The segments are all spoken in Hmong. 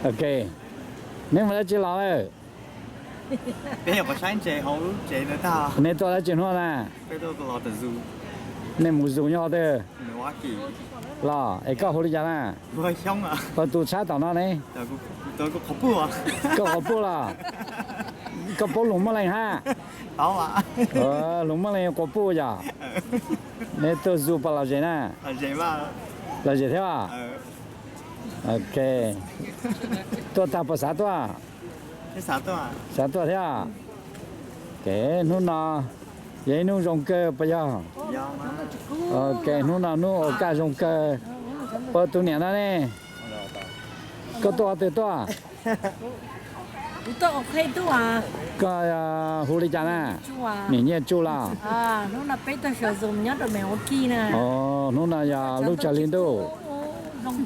Ok, neb mus dab tsi los lawm? Nej tuaj dab tsi hnub na? Nej mus zus nyob twg los? Es koj hu li cas na? Koj tus tshab tom no ne? Koj quas puj los? Koj paub lus Moob Leej hab? Lus Moob Leej quas puj yom? Nej tuaj zus puas lom zem na? Lom zem thiab. Ok, tuaj tag puas xav tuaj? Xav tuaj thiab. Hnub no yog ib hnub zoo kawg puas yog? Ok, hnub no hnub ua kaj zoo kawg. Ua tus niam no ne, koj tuaj qhov twg tuaj? Koj hu li cas na? Niam Nyiaj Tsuj los? Hnub no yog lub tsawg hli ntuj? Yim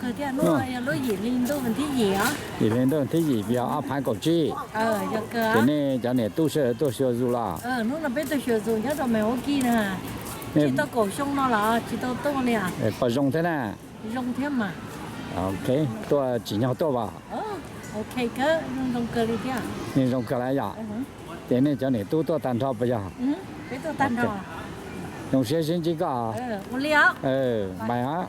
hli ntuj thib yim yog ob phav kaum tsib. Ces nej cov niam tub sawv daws tuaj xyuas zus los? Puas zoo thiab na? Ok, tuaj tsim nyog tuaj vas. Nej zoo kawg lawm yom? Ces nej cov niam tub tuaj tag nrho puas yog? Zoo siab sib ntsib koj. Bye os.